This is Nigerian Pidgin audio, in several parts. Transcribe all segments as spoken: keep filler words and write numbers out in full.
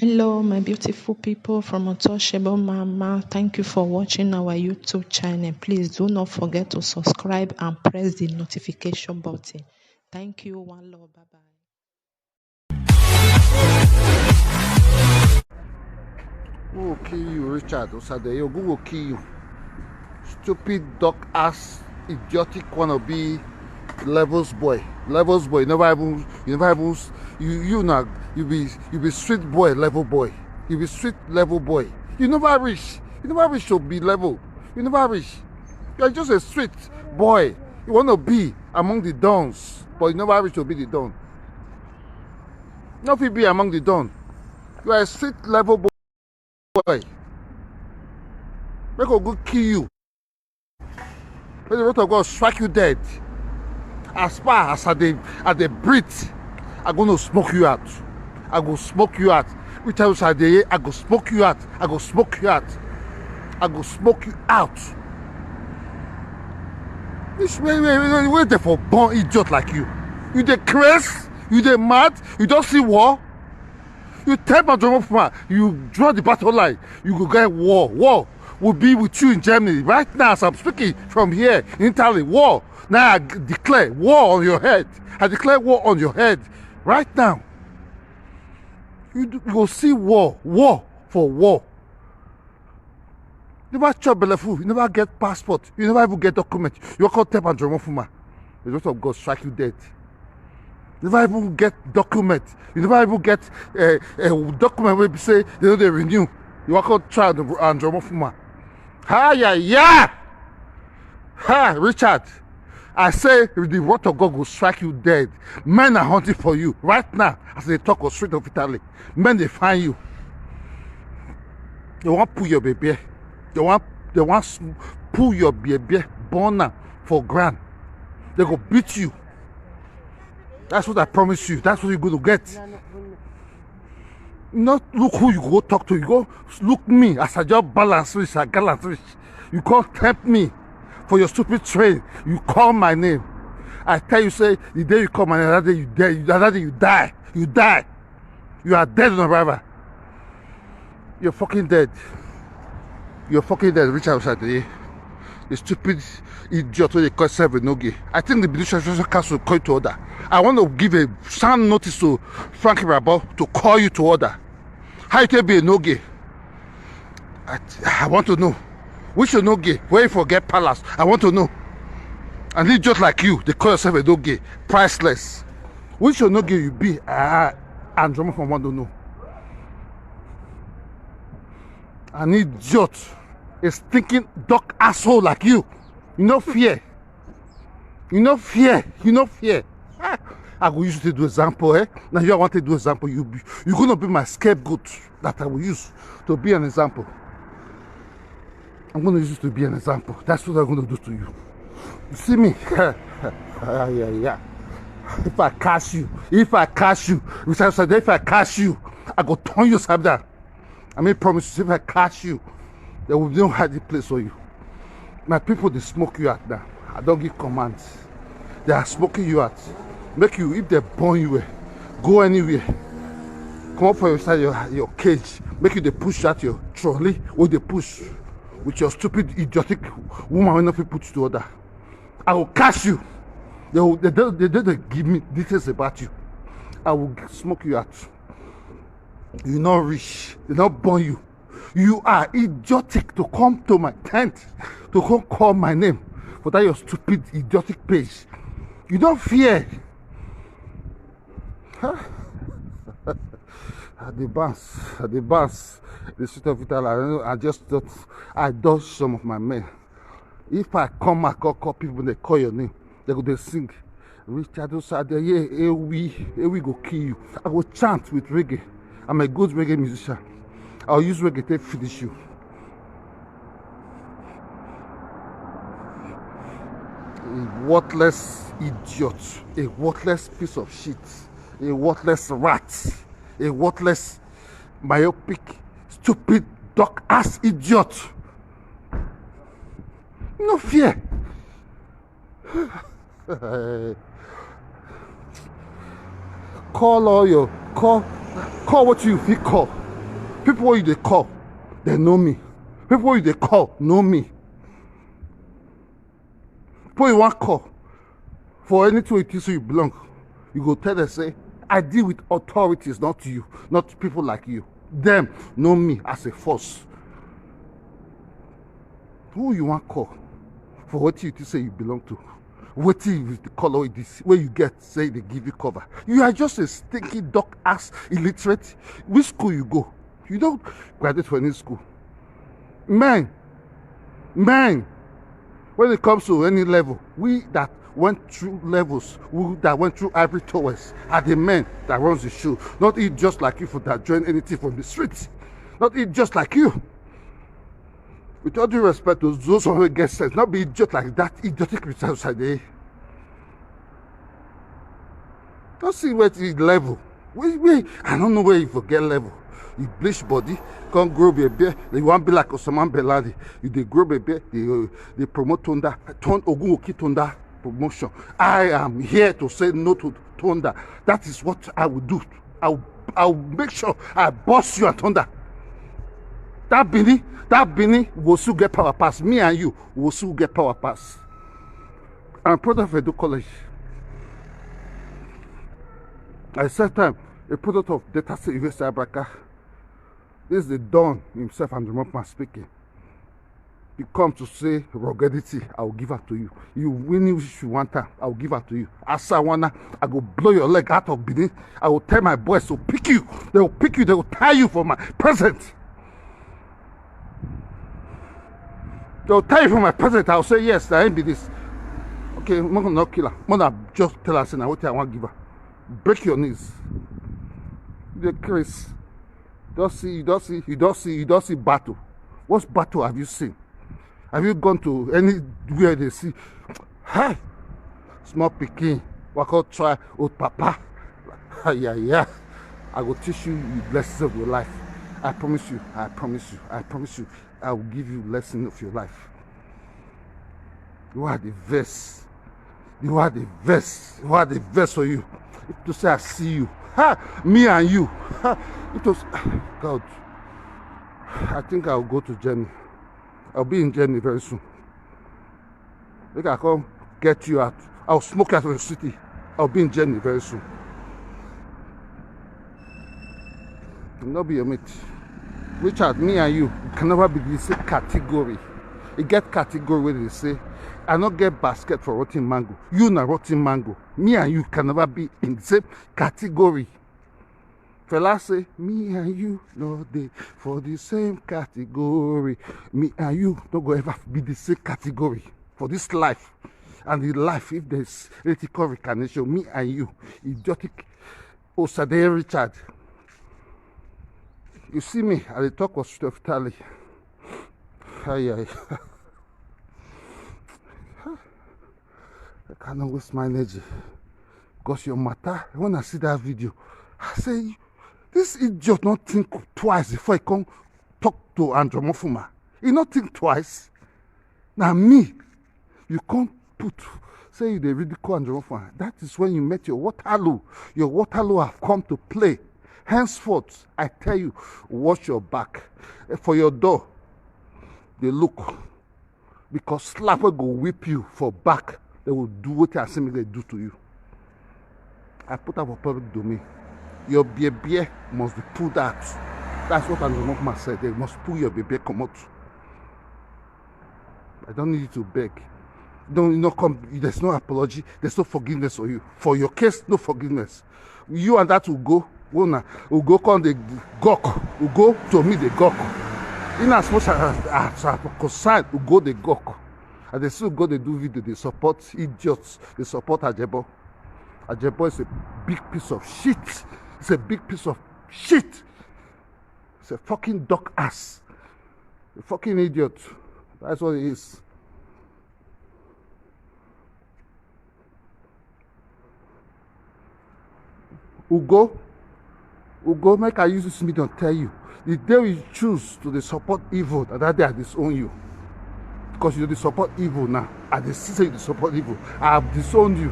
Hello, my beautiful people from Untouchable Mama. Thank you for watching our YouTube channel. Please do not forget to subscribe and press the notification button. Thank you. One love. Bye bye. Who will kill you, Richard Osadeye? Who will kill you? Stupid, dog ass, idiotic wannabe levels boy. Levels boy. You never even, you never even, you you now, you be you be street boy level boy. You be street level boy. You never reach. You never reach to be level. You never reach. You are just a street boy. You want to be among the dons, but you never reach to be the don. No fit be among the don. You are a street level boy. Make go kill you. May the wrath of God strike you dead. As far as I dey I dey breathe, I go no smoke you out. I go smoke you out. Which house I dey, I go smoke you out. I go smoke you out. I go smoke you out. This way, way, way, way there for born idiot like you. You dey craze, you dey mad, you don't see war. You tell my drama, you draw the battle line. You go get war. War will be with you in Germany right now as I'm speaking from here in Italy. War. Now I declare war on your head. I declare war on your head right now. You go see war, war for war. You never chop belle full, you never get passport, you never even get document. You come tell Andromofuma. The wrath of God strike you dead. You never even get document. You never even get a uh, uh, document where you say they don't renew. You walk out try Andromofuma. Ha ya ya! Ha, Richard! I say the wrath of God will strike you dead. Men are hunting for you right now as they talk of street of Italy. Men they find you. They want pull your baby. They want they want pull your baby, burn am for ground. They go beat you. That's what I promise you. That's what you're going to get. Not look who you go talk to. You go look me as I just balance rich, I gallant rich. You can't tempt me for your stupid train. You call my name. I tell you, say the day you call my name, that day you die. That day you die. You die. You are dead on arrival. You're fucking dead. You're fucking dead. Reach outside today. The stupid idiot wey dey call sef no gay. I think the Bidisha Social Council call you to order. I want to give a sound notice to Frank Rabo to call you to order. How you take be a no gay? I, I want to know. Which you no gay? Where you forget palace? I want to know. An idiot like you, they call yourself a no gay. Priceless. Which you no gay you be? Ah, and drama from one don't know. An idiot, a stinking dog asshole like you. You no fear. You no fear. You no fear. Ah, I go use you to do example, eh? Now you want to do example. You be, you gonna be my scapegoat that I will use to be an example. I'm gonna use you to be an example. That's what I'm gonna do to you. You see me? Yeah, yeah, yeah. If I catch you, if I catch you, if I catch you, I go turn you upside down. I mean, promise you, if I catch you, there will be no hiding place for you. My people, they smoke you out now. I don't give commands. They are smoking you out. Make you, if they burn you, eh, go anywhere. Come up for inside your, your cage. Make you they push out your trolley. What they push with your stupid, idiotic woman when nothing put you to order. I will catch you. They will, they, they, they, they give me details about you. I will smoke you out. You not rich. They not born you. You are idiotic to come to my tent to come call my name for that your stupid idiotic page. You don't fear. Huh? I dey bounce, I dey bounce. The street of Italy, I, don't know, I just thought I dodged some of my men. If I come, I call, call people, they call your name, they go they sing. Richard Osadeye, Ewi, Ewi go kill you. I go chant with reggae. I'm a good reggae musician. I'll use reggae to finish you. A worthless idiot, a worthless piece of shit, a worthless rat, a worthless, myopic, stupid, dog ass idiot. No fear. Call all your call call what you fit call. People wey you dey call, dem know me. People wey you dey call know me. People you wan call for anything wey you think say you belong, you go tell dem say, "I deal with authorities, not you, not people like you." Dem know me as a force. Who you wan call for wetin you think say you belong to? Wetin you, the color wey this wey you get say dey give you cover? You are just a stinking dog ass illiterate. Which school you go? You don graduate for any school. Men, men, when it comes to any level, we that went through levels, we that went through ivory towers are the men that runs the show. Not idiot just like you for that join anything from the streets. Not idiot just like you. With all due respect to those who get sense, not be idiot like that idiotic results I dey. Don't see where the level. We, we, I don't know where you forget level. You bleach body, come grow baby. You want be like Osama bin Laden. You dey grow baby. They, uh, they promote thunder. Turn Ogun Oki thunder promotion. I am here to say no to thunder. That is what I will do. I will, I will make sure I boss you and thunder. That Bini, that Bini will still get power pass me and you. Will still get power pass. I'm a product of Edo College. I said time a product of Data University Abraka. This is the Don himself, Andrew Mopman speaking. You come to say ruggedity, I will give it to you. You win it if you want time, I will give it to you. As I wanna, I go blow your leg out of Benin. I will tell my boys to pick you. They will pick you, they will tie you for my present. They will tie you for my present. I will say, "Yes, I ain't be this." Okay, I'm not kill her. I'm not just tell her, say, "Now what I want give her." Break your knees. The case. You don't see, you don't see, you don't see, you don't see battle. What battle have you seen? Have you gone to anywhere they see? Hey! Small pikin, waka try old papa. Yeah, yeah. I go teach you the lessons of your life. I promise you, I promise you, I promise you, I will give you lesson of your life. You are the verse. You are the verse. You are the verse for you. If to say I see you, ha, me and you, ha, it was God. I think I'll go to Germany. I'll be in Germany very soon. Make I come get you out. I'll smoke out of the city. I'll be in Germany very soon. No be your mate. Richard, me and you can never be the same category. You get category where they say, "I not get basket for rotten mango." You na rotten mango. Me and you can never be in the same category. Fela say, "Me and you no dey for the same category." Me and you no go ever be the same category for this life. And the life, if there's anything called reincarnation, me and you, idiotic Osadeye Richard. You see me, I dey talk hospitality. Aye, aye. I cannot waste my energy. Because your matter, when I see that video, I say, "This idiot not think twice before he come talk to Andrew Mofuma." He not think twice. Now me, you can't put, say you dey ridicule Andrew Mofuma. That is when you met your Waterloo. Your Waterloo have come to play. Henceforth, I tell you, watch your back. Eh, for your door, they look. Because slap wey go whip you for back, they will do what I say make they do to you. I put up for public domain. Your beer beer must be pulled out. That's what Andrew Mokma said. They must pull your beer beer come out. I don't need you to beg. Don't, you know, come. There's no apology. There's no forgiveness for you. For your case, no forgiveness. You and that will go. Una will go come the gawk. Will go to me the gawk. In as much as, as I'm concerned, will go the gawk. And they still go, they do video, they support idiots, they support Ajebo. Ajebo is a big piece of shit. It's a big piece of shit. It's a fucking dog ass. A fucking idiot. That's what it is. Ugo, Ugo, make I use this medium tell you. The day you choose to dey support evil, na that day I disown you. Because you dey support evil now. I dey see say you dey support evil. I have disowned you.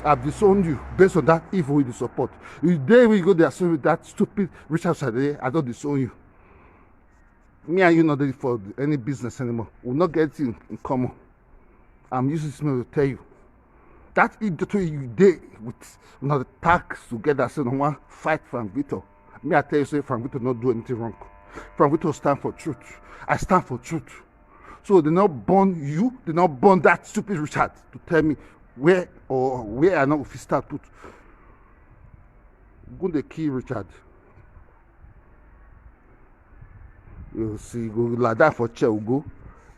I have disowned you based on that evil you dey support. The day we go there, so with that stupid Richard Sade, I don't disown you. Me and you not ready for any business anymore. We not get in, in common. I'm using this to tell you. That idiot wey you dey with, una dey tag together say una wan fight Frank Victor. Me, I tell you say Frank Victor no do anything wrong. Frank Victor stand for truth. I stand for truth. So they not born you, they not born that stupid Richard to tell me where or where I know if he start put. Go dey kill Richard. You see, go like that for chair, we go.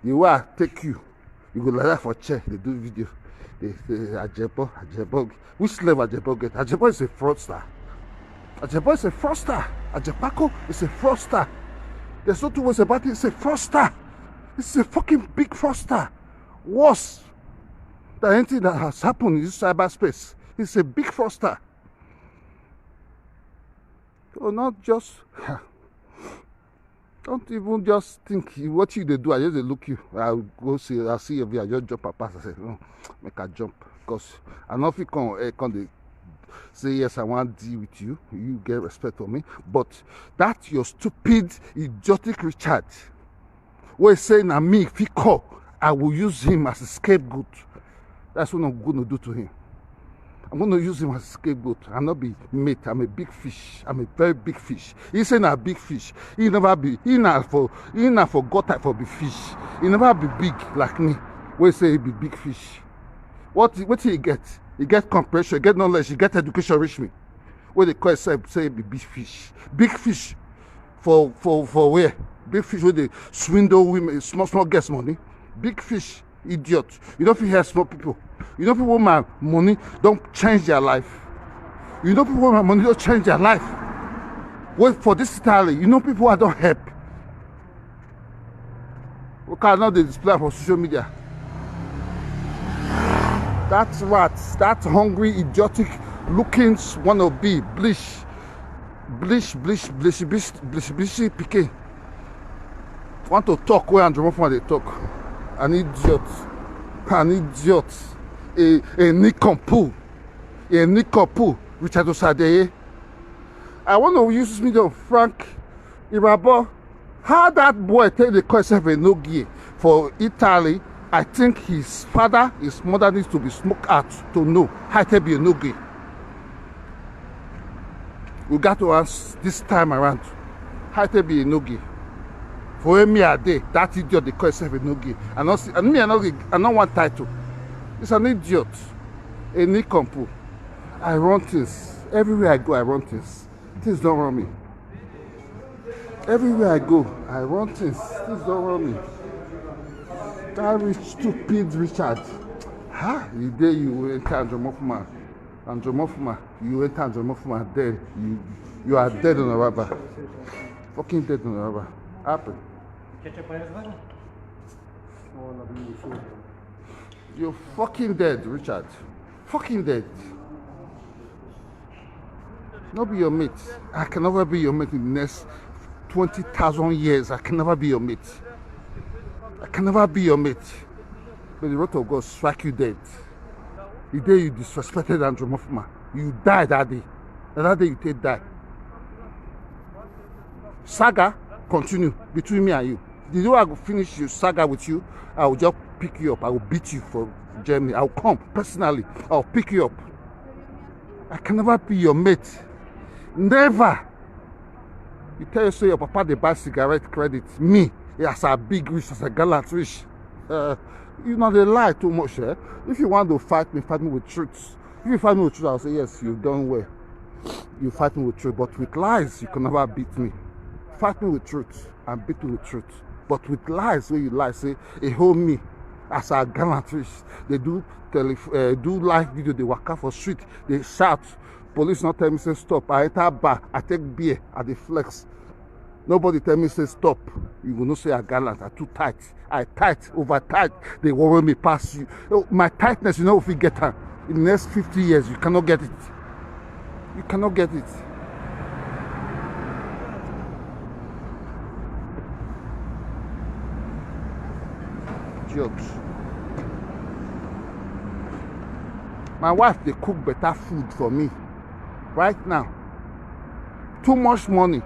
The way I take you, you go like that for chair. They do video. They say Ajebo, Ajebo. Which level Ajebo get? Ajebo is a fraudster. Ajebo is a fraudster. Ajepako is a fraudster. There's no two ways about it. It's a fraudster. It's a fucking big fraudster. Worse than anything that has happened in this cyberspace. It's a big fraudster. So not just don't even just think what you dey do. I just dey look you. I go see, I see your view. I just jump and pass. I say, no, make I jump. Because I no fit come, eh, come dey say, yes, I wan deal with you. You get respect for me. But that your stupid, idiotic Richard, wey say na me fit call, I will use him as a scapegoat. That's what I'm gonna do to him. I'm gonna use him as a scapegoat. I'm not be mate. I'm a big fish. I'm a very big fish. He say na big fish. He never be. He na for. He na for God type for be fish. He never be big like me. Wey say he be big fish. What? What he get? He get comprehension. He get knowledge. He get education. Reach me. Wey dey call himself say he be big fish. Big fish. For for for where? Big fish wey dey swindle women, small small girls money. Big fish. Idiot. You know people help small people. You know people wey my money don change their life. You know people wey my money don change their life. Wait for this Italy. You know people I don help. We cannot dey display am for social media. That rat, that hungry, idiotic looking wannabe, bleach, bleach, bleach, bleach, bleach, bleach, bleach pikin. Want to talk where Andrew Moffa dey talk. An idiot. An idiot. A, a nincompoop. A nincompoop. Richard Osadeye. I want to use this medium, Frank Irabo. How that boy take dey call himself a nogie for Italy? I think his father, his mother needs to be smoked out to know how to be a nogie. We got to ask this time around how to be a nogie. For where me I dey, that idiot dey call himself a nogie. I not see, and me I not, I not want title. It's an idiot, a nincompoop. I run things everywhere I go. I run things. Things don't run me. Everywhere I go, I run things. Things don't run me. That rich, stupid Richard. Ha! You dey, you enter Andrew Moffa. Andrew Moffa. You enter Andrew Moffa. Dead. You, you are dead on arrival. Fucking dead on arrival. Happen. You're fucking dead, Richard. Fucking dead. No be your mate. I can never be your mate in the next twenty thousand years. I can never be your mate. I can never be your mate. May the wrath of God strike you dead. The day you disrespected Andrew Moffa, you die that day. Na that day you take die. Saga continue between me and you. The day I go finish your saga with you, I will just pick you up. I will beat you for Germany. I will come personally. I will pick you up. I can never be your mate. Never. You tell you say your papa dey buy cigarette credit. Me, as a big rich, as a gallant rich. Uh, you know they lie too much. Eh? If you want to fight me, fight me with truth. If you fight me with truth, I'll say, yes, you've done well. You fight me with truth, but with lies, you can never beat me. Fight me with truth and beat me with truth. But with lies, where you lie, say, a hold me as a gallant rich. They do tele, uh, do live video, they walk out for street, they shout. Police not tell me say stop. I enter bar, I take beer, I dey flex. Nobody tell me say stop. You go know say I gallant, I too tight. I tight, over tight. They worry me pass you. Oh, my tightness, you know, if you get her in the next fifty years, you cannot get it. You cannot get it. Jokes. My wife, they cook better food for me right now. Too much money.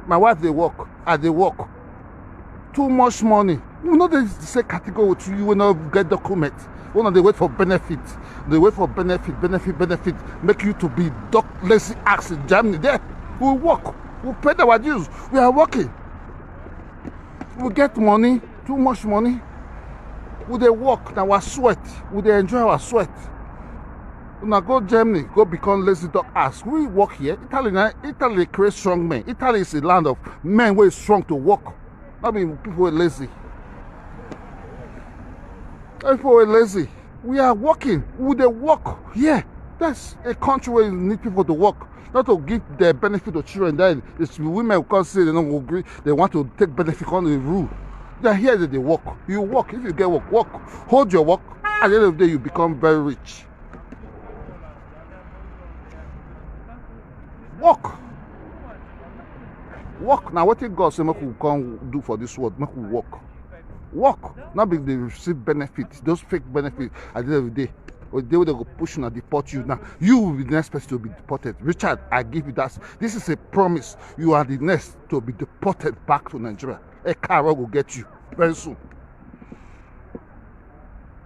My wife, they work. I they work. Too much money. You know they say category with you when you get document. When they wait for benefit, they wait for benefit, benefit, benefit. Make you to be doc lazy ass in Germany. There, we work, we pay our dues. We are working. We get money, too much money. We dey work, now we sweat. We dey enjoy our sweat. Now go Germany, go become lazy dog ass. We work here. Italy, na Italy create strong men. Italy is a land of men who is strong to work. Not be people who are lazy. People who are lazy. We are working. We dey work here. That's a country where you need people to work, not to give the benefit of children. Then it's women who come say they don't agree. They want to take benefit on the rule. They are here that they work. You work. If you get work, work. Hold your work. At the end of the day, you become very rich. Work. Work. Now, what if God say make we come do for this world? Make we work. Work. Not be they receive benefits. Those fake benefits at the end of the day. Or they will go push and deport you. Now you will be the next person to be deported. Richard, I give you that. This is a promise. You are the next to be deported back to Nigeria. A car will get you very soon.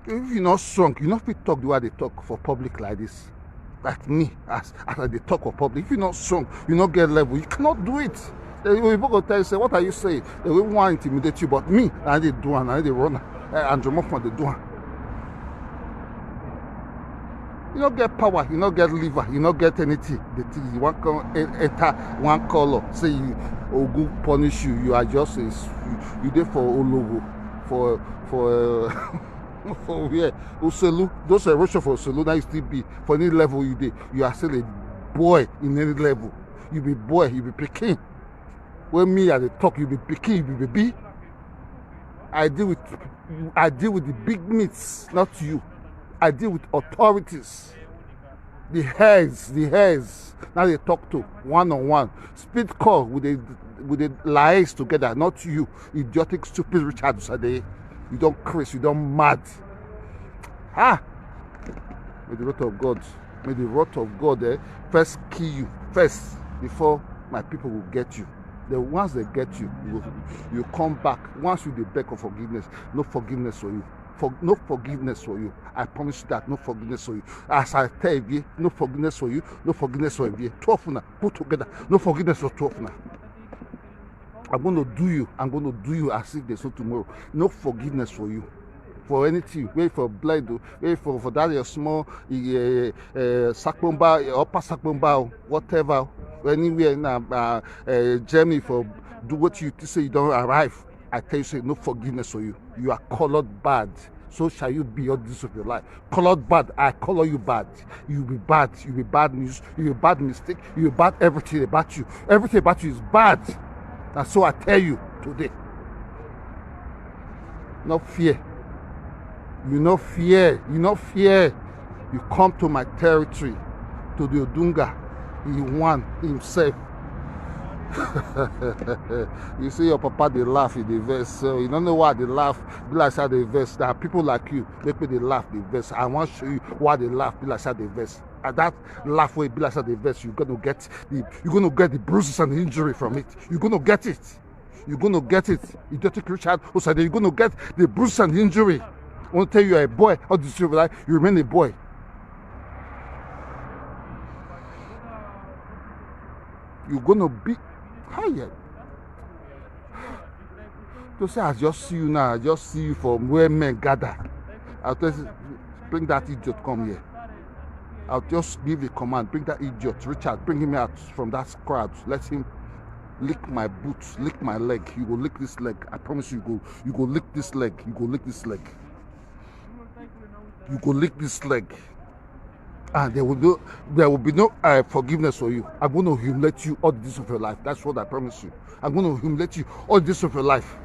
If you not strong, you not fit talk the way they talk for public like this. Like me, as as I dey talk for public, if you not strong, you not get level, you cannot do it. The people go tell you say, "What are you saying?" They will want intimidate you, but me, I dey do am, I dey run am. Eh, Andrew Moffman dey do am. You no get power, you no get liver, you no get anything. The thing you want come en- enter one color, say you Ogun punish you. You are just a s- you, you dey for Ologo, for for uh, for where Oselu, those erosion for Oselu. Now you still be for any level you dey. You are still a boy in any level. You be boy, you be pikin. When me I dey talk, you be pikin, you be baby. I deal with I deal with the big meats, not you. I deal with authorities. The heads, the heads. Now they talk to one on one. Speed call with the with the lies together, not you, idiotic, stupid Richard Sade. You don't craze, you don't mad. Ah, may the wrath of God, may the wrath of God eh, first kill you first before my people will get you. The ones that get you, you, you come back. Once you dey beg for forgiveness, no forgiveness for you. For no forgiveness for you. I promise you that no forgiveness for you. As I tell you, no forgiveness for you, no forgiveness for you. Twelve una put together, no forgiveness for twelve una. I'm gonna do you. I'm gonna do you as if there's no tomorrow. No forgiveness for you. For anything, wait for blood, oh, wait for for that your small uh, uh, sakpomba, upper sakpomba, oh, whatever, anywhere now, uh, uh, Germany for do what you say you don't arrive. I tell you, say no forgiveness for you. You are colored bad. So shall you be all this of your life. Colored bad, I color you bad. You be bad. You be bad news. You be bad mistake. You be bad everything about you. Everything about you is bad. And so I tell you today. No fear. You no fear. You no fear. You come to my territory, to the Odunga. He won himself. You see your papa dey laugh, he dey vex. So you don't know why they laugh. Be like say they vex. There are people like you make me dey laugh, dey vex. I want show you why they laugh. Be like say they vex. And that laugh way be like say they vex. You gonna get the you gonna get the bruises and the injury from it. You gonna get it. You gonna get it. Idiotic Richard Osade, you gonna get the bruises and the injury. I want to tell you, a boy, all this your life, you remain a boy. You gonna be higher. To say I just see you now, I just see you from where men gather. I'll tell you, bring that idiot come here. I'll just give a command, bring that idiot, Richard, bring him out from that crowd. Let him lick my boots, lick my leg. You go lick this leg. I promise you, you go, you go lick this leg. You go lick this leg. You go lick this leg. And there will be no, there will be no uh, forgiveness for you. I'm going to humiliate you all the days of your life. That's what I promise you. I'm going to humiliate you all the days of your life.